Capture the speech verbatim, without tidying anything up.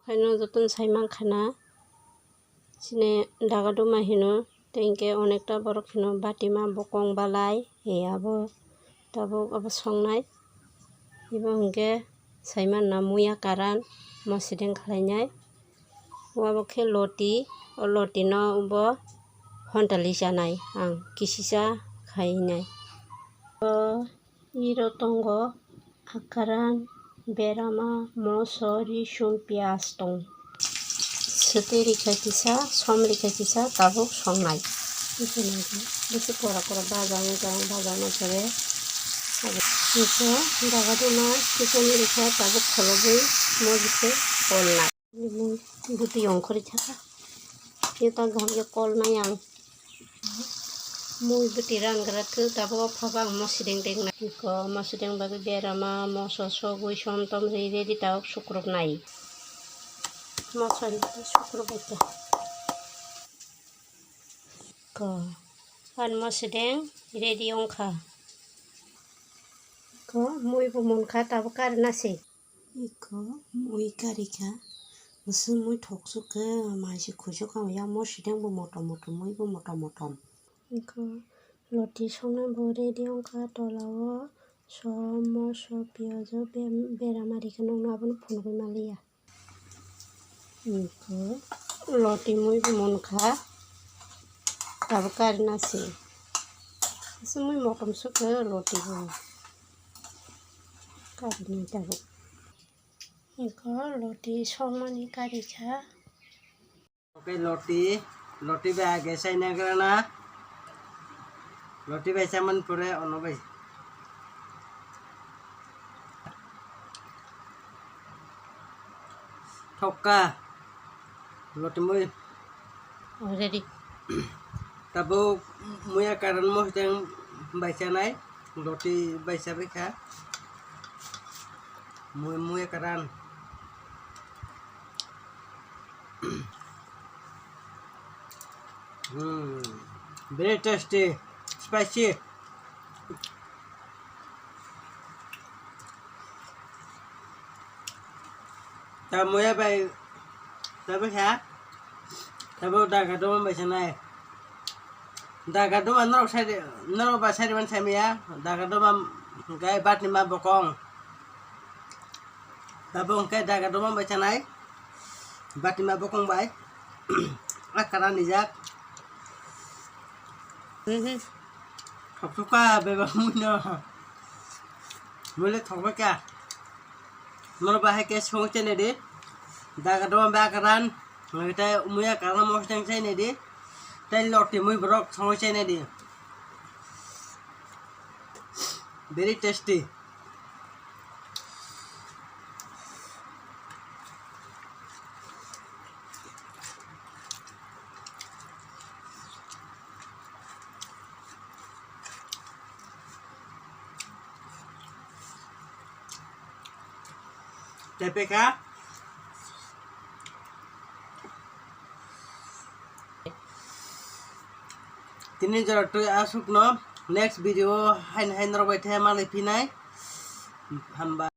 Haino jotono sai mankha na, chini daga duma hino, tei hinkhe onekta borok hino batima bokong balai, e abo tabuk abo songnai. Ibo hinkhe sai manna muya karan mosideng khlainai. Obo khe loti, o lotino bo hontali chanai ang kisisa khainai. O iro tongo akaran, berama, moso, risum, piyaj tong. Swtwi rikha kisa, som rikha kisa, tabuk songnai. Bisi kora kora baja wngkha, baja wngkha. Daga duma, kisani rikha, tabuk kholobwi, mojikhe kolnai. Mui bwtwi ongkhorwi thaka. Phiyota gaham khe kol nai ang. Mui bwtwi rangra thwk tabuk o phaba ang mosideng deng nai. Iko mosideng bagwi berama moso sogwi som tom rwi ready tabuk sukrubnai. Moso rwi sukrubwi kha. Ko. Ang mosideng ready ongkha. Ko mui bo monkha tabuk kari nasi. Iko mui karikha, bwswk mui thoksuk khe, mai se khusuk kha, ya mosideng bo motom motom, mui bo motom motom. Iko loti songnai bo ready wngkha, tola o som, moso, piyaj o be-, berama rikha, nokno abono phunugwi manliya. Iko loti mui bo monkha, tabuk kari nasi. Bwswk mui motom suk khe loti bo. Karinai tabuk. Iko loti songmani karikha. Okay, loti, loti bai age sainagrana. Loti bai saman pore ono bai. Thokka. Loti mui. Already. Tabuk muya karan mosideng bai chanai. Loti bai chabai kha. Mui, muya karan. Hmm. Very tasty. Spicy. Ta muya bai, ta bai kha, ta bo daga doma bai sanai. Daga doma norok sai, norok ba sai man sai maya. Daga doma gai batni ma bokong. Ta bo hwnkhe daga doma bai sanai. Batni ma bokong bai. Akara nijak. Thokthokka bebak mui no. Mui le thokbai kha. Norok bahai khe songwi chainai di. Daga doma bakaran. Tei muya karan mosideng chainai di. Tei loti mui borok songwi chainai di. Very tasty. Tepeka. Tini jora twi aswkno next video hain hain rok bai the malai phinai. Hamba.